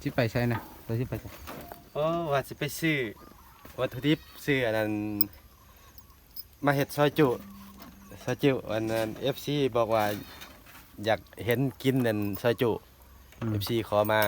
ຊິໄປໃສນະ? ເຈົ້າຊິໄປໃສ? ໂອ້ ວ່າຊິໄປຊື້ວັດຖຸດິບ ຊື້ອັນນັ້ນ ມາເຮັດຊອຍຈຸ ຊອຍຈຸ ອັນນັ້ນ ເອັຟຊີ ບອກວ່າຢາກເຫັນກິນອັນຊອຍຈຸ ອືມ ເອັຟຊີ ຂໍມາ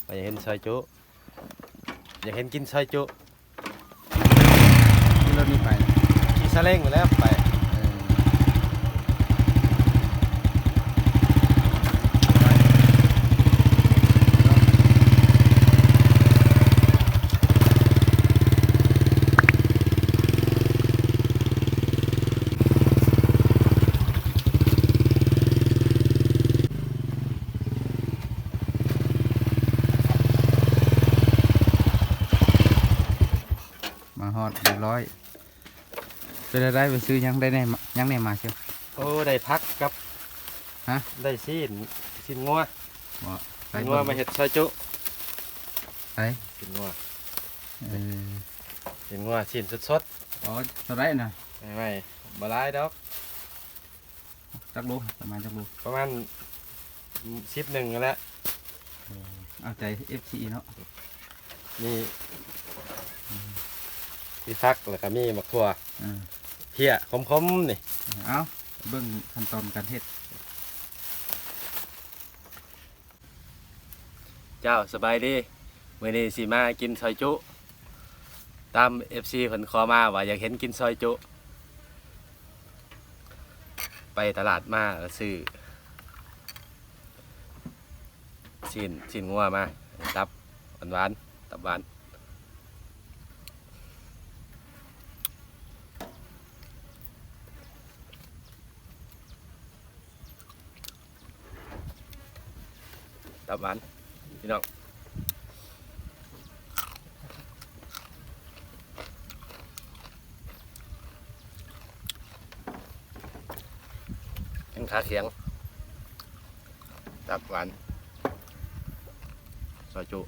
ວ່າຢາກເຫັນຊອຍຈຸ ຢາກເຫັນກິນຊອຍຈຸ. ຂີ່ລົດນີ້ໄປ ຂີ່ຊາເລ້ງໄປແລ້ວໄປ. ເອີ ມາຮອດຮຽບຮ້ອຍ. ເປັນຈັ່ງໃດ ໄປຊື້ຫຍັງ ໄດ້ແດ່ ຫຍັງແດ່ມາຊິ? ໂອ້ ໄດ້ຜັກກັບ ຮະ? ໄດ້ຊີ້ນ ຊີ້ນງົວ ບໍ່? ຊີ້ນງົວມາເຮັດຊອຍຈຸ. ໃສ? ຊີ້ນງົວ ເອີ ຊີ້ນງົວ ຊີ້ນສົດໆ. ອໍ ເທົ່າໃດນະ? ໃໝ່ໆ ບໍ່ຫຼາຍດອກ. ຈັກໂລ? ປະມານຈັກໂລ? ປະມານສິບໜຶ່ງຫັ້ນແຫຼະ. ເອີ ເອົາໃຈເອັຟຊີເນາະ. ມີ ອືມ ມີຜັກ ແລ້ວກໍມີໝາກຖົ່ວ ເອີ ເພຍຂົມໆນີ້. ເອົາ ເບິ່ງຂັ້ນຕອນການເຮັດ. ເຈົ້າ ສະບາຍດີ ມື້ນີ້ຊິມາກິນຊອຍຈຸ ຕາມເອັຟຊີເພິ່ນຂໍມາວ່າຢາກເຫັນກິນຊອຍຈຸ. ໄປຕະຫຼາດມາ ຊື້ຊີ້ນ ຊີ້ນງົວມາ ຕັບຫວານໆ ຕັບຫວານ. ຕັບຫວານພີ່ນ້ອງ ແຂ້ງຂາຂຽງ ຕັບຫວານ ຊອຍຈຸ.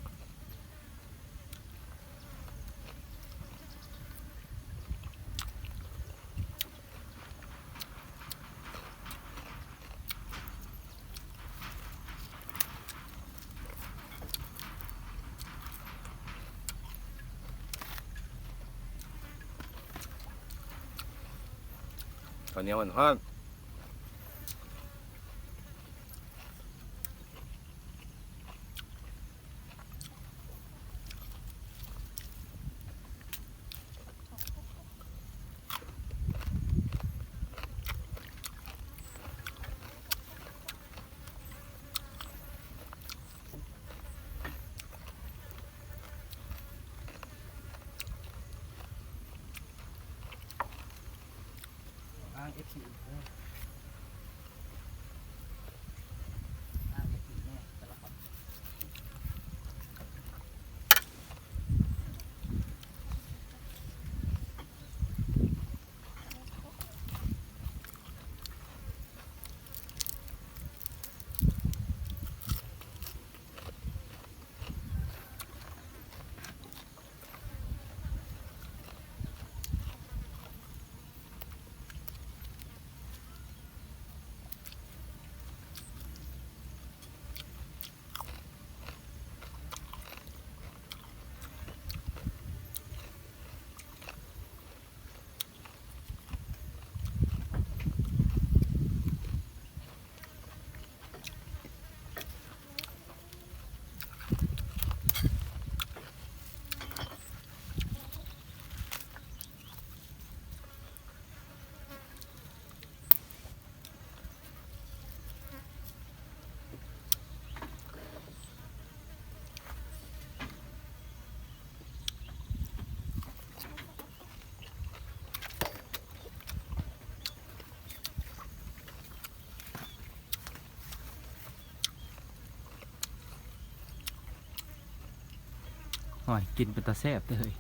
ເຂົ້າໜຽວຮ້ອນໆ. ອ້າງເອັຟຊີ ເດີ ອ້າງເອັຟຊີແດ່ແຕ່ລະຄົນ. ໂອ້ຍ ກິນເປັນຕາແຊບເດ້ເຮີ້ຍ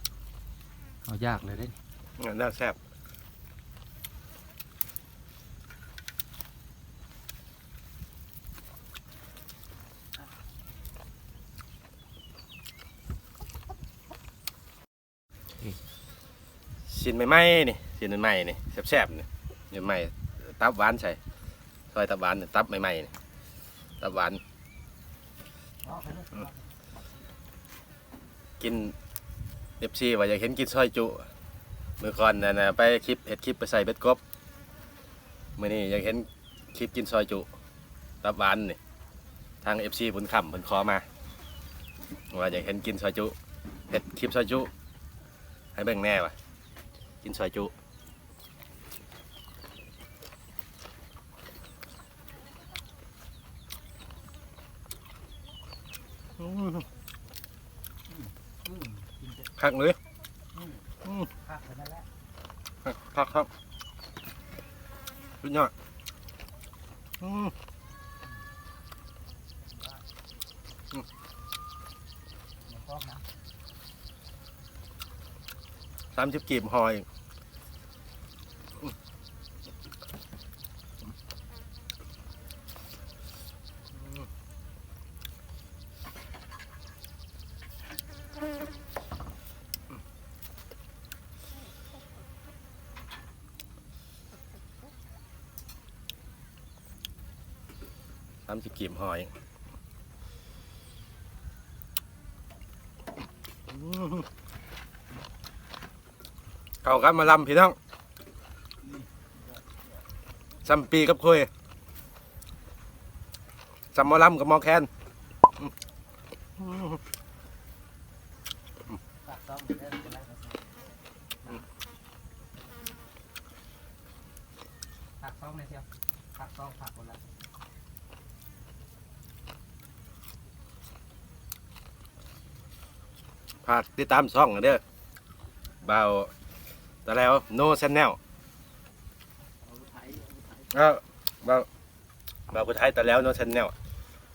ເຮົາຢາກແລ້ວເດ້ ແນວແຊບ. ຊີ້ນໃໝ່ໆ ນີ້ ຊີ້ນໃໝ່ໆ ນີ້ ແຊບໆ ນີ້ ໃໝ່ໆ ຕັບຫວານໃສ່ ຊອຍຕັບຫວານ ຕັບໃໝ່ໆ ນີ້ ຕັບຫວານ. ອືມ ກິນ ເອັຟຊີ ວ່າຢາກເຫັນກິນຊອຍຈຸ. ມື້ກ່ອນນັ້ນນະ ໄປຄລິບ ເຮັດຄລິບໄປໃສ່ເບັດກົບ. ມື້ນີ້ຢາກເຫັນຄລິບກິນຊອຍຈຸ ຕັບຫວານນີ້. ທາງ ເອັຟຊີ ບຸນຄຳເພິ່ນຂໍມາ ວ່າຢາກເຫັນກິນຊອຍຈຸ ເຮັດຄລິບຊອຍຈຸໃຫ້ເບິ່ງແດ່ວ່າ ກິນຊອຍຈຸ. ອືມ ອືມ ຄັກເລີຍ. ອືມ ອືມ ຄັກຂະໜາດນັ້ນແຫຼະ. ຄັກ ຄັກ ຄັກ ສຸດຍອດ. ອືມ ອືມ ສາມສິບກີບຫໍ່ອີກ. ສາມສິບກີບຫໍ່ອີກ. ອືມ ເຂົ້າກັບໝໍລຳພີ່ນ້ອງ ສ່ຳປີກັບຄຸຍ ສ່ຳໝໍລຳກັບໝໍແຄນ. ພາກສອງແດ່ ພາກສອງແດ່ ພາກສອງ ພາກຄົນລະ ຝາກຕິດຕາມຊ່ອງເດີ ບ່າວຕາແຫຼວ No Channel. ເອີ ບ່າວ ບ່າວຜູ້ໄທຕາແຫຼວ No Channel.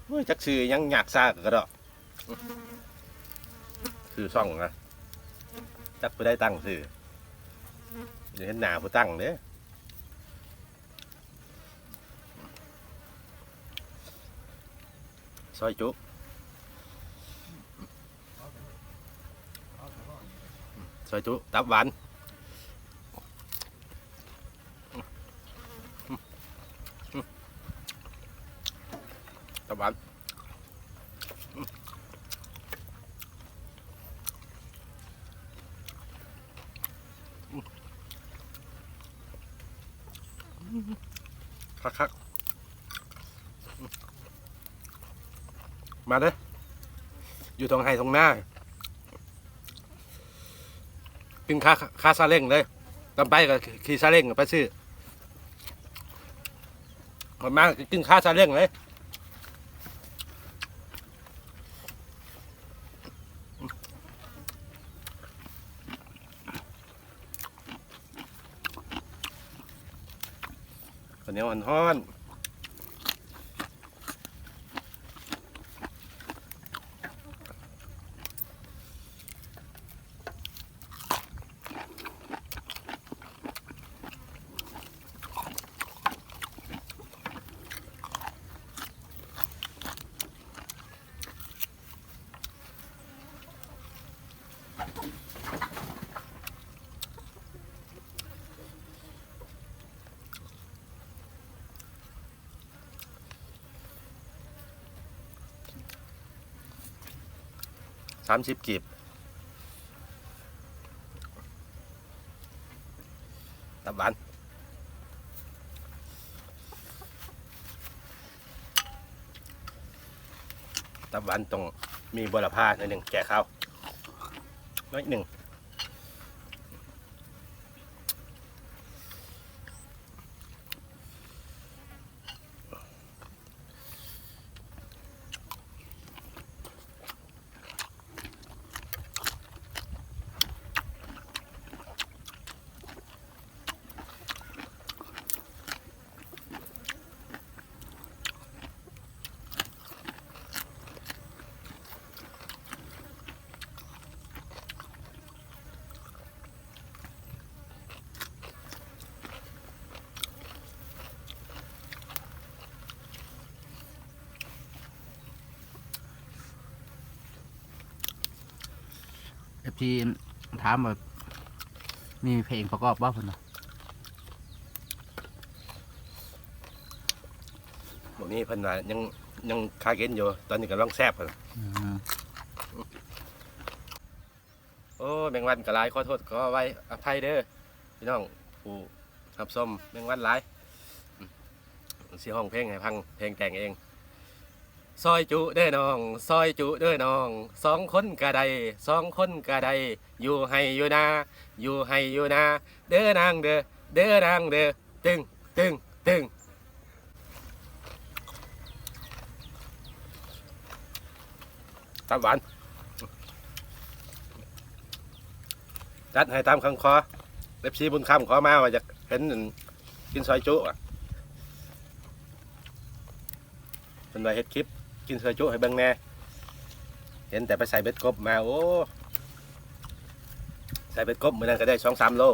ໂອ້ຍ ຈັກຊື່ຫຍັງ ຍາກຊາກະດອກ ຊື່ຊ່ອງນະ ຈັກຜູ້ໃດຕັ້ງຊື່ ຢາກເຫັນໜ້າຜູ້ຕັ້ງເດ້. ຊອຍຈຸ ຊອຍຈຸ ຕັບຫວານ ຕັບຫວານ. ຄັກໆ ມາເດີ ຢູ່ທົ່ງໄຮ່ທົ່ງນາ ກິນຄາ ຄາຊາເລັງເລີຍ ຕອນໄປກໍຂີ່ຊາເລັງໄປຊື້ ມາກິນຄາຊາເລັງເລີຍ. ເຂົ້າໜຽວຮ້ອນໆ. ສາມສິບກີບ ຕັບຫວານ ຕັບຫວານຕ້ອງມີບົວລະພາໜ້ອຍໜຶ່ງ ແກ້ຄາວໜ້ອຍໜຶ່ງ. ເອັຟຊີ ຖາມວ່າ ມີເພງປະກອບບໍ່ ເພິ່ນວ່າ. ບໍ່ມີ ເພິ່ນວ່າຍັງ ຍັງຄາກິນຢູ່ ຕອນນີ້ກຳລັງແຊບ. ອືມ. ໂອ້ ແມງວັນກໍຫຼາຍ ຂໍໂທດຂໍອະໄພເດີພີ່ນ້ອງຜູ້ຮັບຊົມ ແມງວັນຫຼາຍ. ອືມ ຊິຮ້ອງເພງໃຫ້ຟັງ ເພງແຕ່ງເອງ. ຊອຍຈຸເດີນ້ອງ ຊອຍຈຸເດີນ້ອງ ສອງຄົນກະໄດ້ ສອງຄົນກະໄດ້ ຢູ່ໄຮ່ຢູ່ນາ ຢູ່ໄຮ່ຢູ່ນາ ເດີນາງເດີ ເດີນາງເດີ. ຕຶງ ຕຶງ ຕຶງ ຕັບຫວານ ຈັດໃຫ້ຕາມຄຳຂໍ. ເອັຟຊີບຸນຄຳຂໍມາວ່າຢາກເຫັນ ອັນ ກິນຊອຍຈຸ ອະ ເພິ່ນວ່າເຮັດຄລິບກິນຊອຍຈຸໃຫ້ເບິ່ງແດ່. ເຫັນແຕ່ໄປໃສ່ເບັດກົບມາ ໂອ້ ໃສ່ເບັດກົບມື້ນັ້ນກໍໄດ້ສອງສາມໂລ.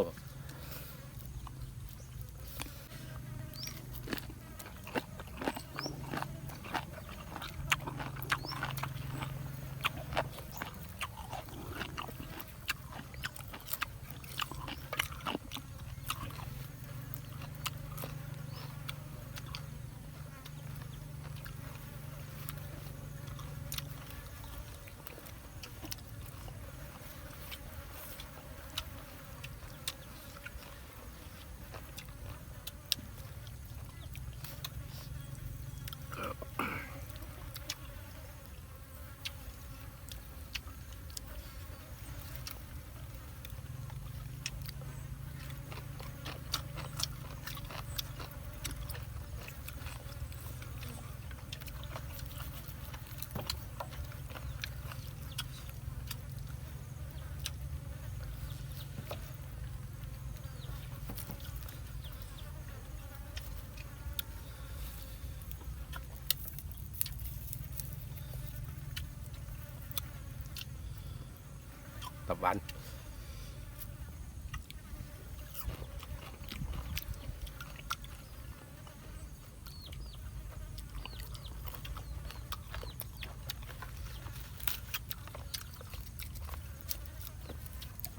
ຕັບຫວານ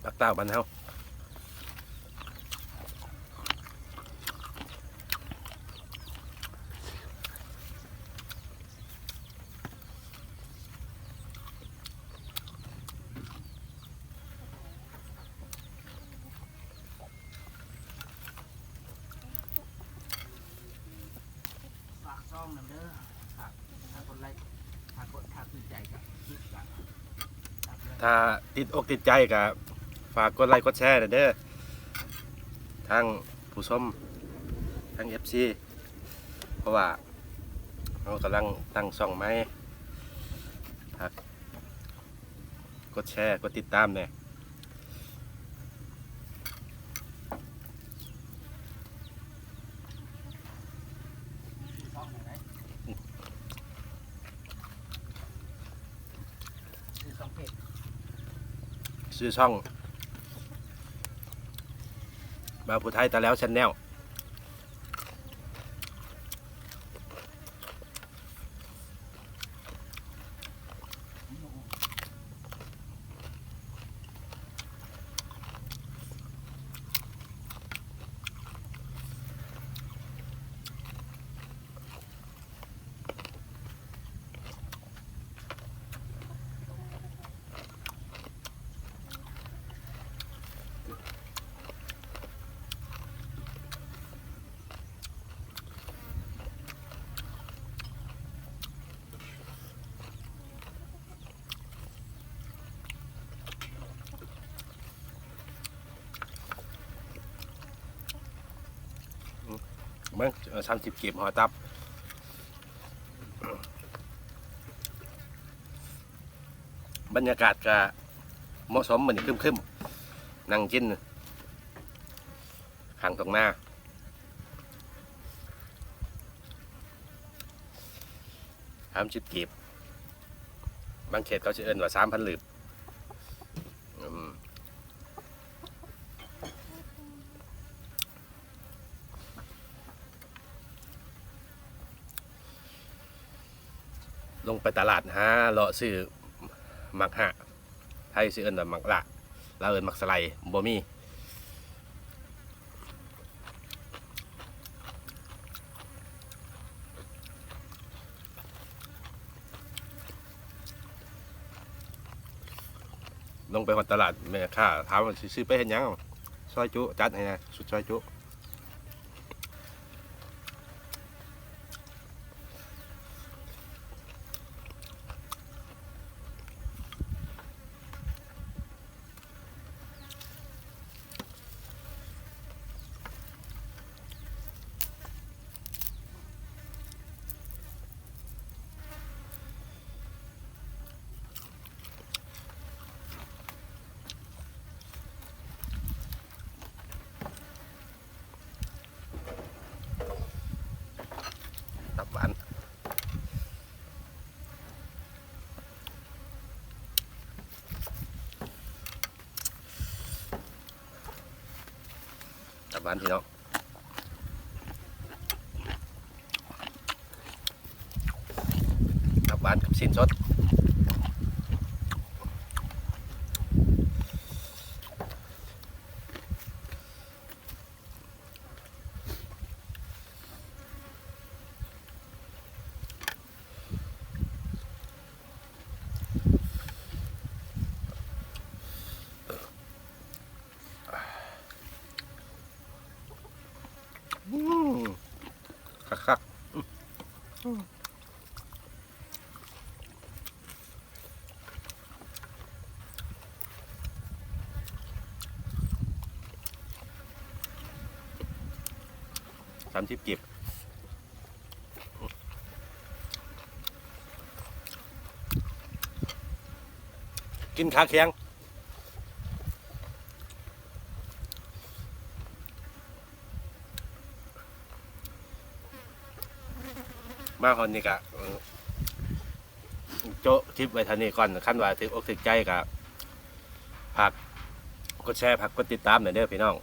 ຜັກເຕົ້າບ້ານເຮົາ. ຝາກຊ່ອງນຳເດີ ຝາກ ຖ້າກົດໄລ ຖ້າກົດ ຖ້າຖືກໃຈກໍ ຄິດກໍ ຖ້າຕິດອົກຕິດໃຈກໍຝາກກົດໄລກົດແຊແດ່ເດີ ທັງຜູ້ຊົມ ທັງເອັຟຊີ ເພາະວ່າເຮົາກຳລັງຕັ້ງຊ່ອງໃໝ່ ຝາກກົດແຊ ກົດຕິດຕາມແດ່. ຊື່ຊ່ອງ ບ່າວຜູ້ໄທຕາແຫຼວ Channel. ເບິ່ງ ເອີ ສາມສິບກີບຫໍ່ຕັບ. ບັນຍາກາດກະເໝາະສົມ ມື້ນີ້ຄຶມໆ ນັ່ງກິນຂ້າງທົ່ງນາ. ສາມສິບກີບ ບາງເຂດເຂົາຊິເອີ້ນວ່າສາມພັນກີບ. ອືມ ລົງໄປຕະຫຼາດຫາເລາະຊື້ໝາກຮາກ ໄທຊິເອີ້ນວ່າໝາກລາກ ລາວເອີ້ນໝາກສະໄລ ບໍ່ມີ. ອ ລົງໄປຮອດຕະຫຼາດ ແມ່ຄ້າຖາມວ່າຊິຊື້ໄປເຮັດຫຍັງ? ຊອຍຈຸ ຈັດໃຫ້ແດ່ ຊຸດຊອຍຈຸ. ຕັບຫວານ ຕັບຫວານພີ່ນ້ອງ ຕັບຫວານກັບຊີ້ນສົດ. ອືມ ຄັກໆ ອືມ ສາມສິບກີບ. ກິນຂາແຂງ ມາຮອດນີ້ກະ ເອີ ໂຈະຄລິບໄວ້ເທົ່ານີ້ກ່ອນ. ຄັນວ່າຖືກອົກຖືກໃຈກະຝາກກົດແຊ ຝາກກົດຕິດຕາມແດ່ເດີພີ່ນ້ອງ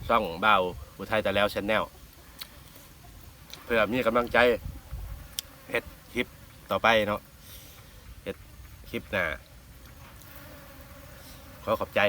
ຊ່ອງບ່າວຜູ້ໄທຕາແຫຼວ Channel ເພື່ອມີກຳລັງໃຈເຮັດຄລິບຕໍ່ໄປເນາະ ເຮັດຄລິບໜ້າ. ຂໍຂອບໃຈ.